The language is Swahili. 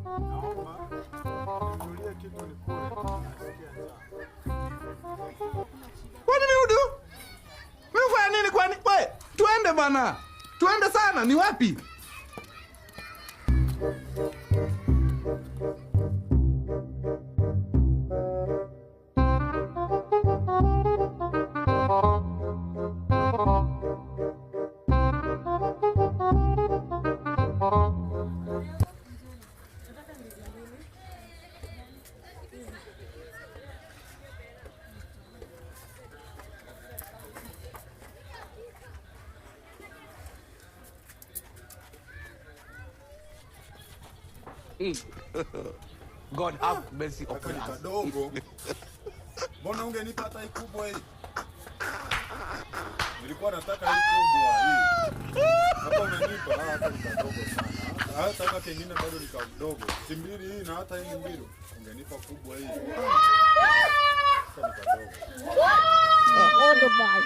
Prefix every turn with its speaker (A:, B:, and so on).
A: Naomba ninunulie kitu nikule, nasikia njaa.
B: Kwani miudu? Mimi ufanya nini kwani? We, tuende bana. Tuende sana, ni wapi?
C: God have mercy
A: Kaka
C: upon
A: ni
C: us.
A: kadogo. Mbona ungenipa hata hii kubwa hii? Nilikuwa nataka hii kubwa hii. Hapa unanipa hata ni kadogo sana. Hata kama kengine bado ni kadogo. Si mbili hii na hata hii ni mbili. Ungenipa kubwa hii. Sasa ni kadogo.
D: Oh, Dubai.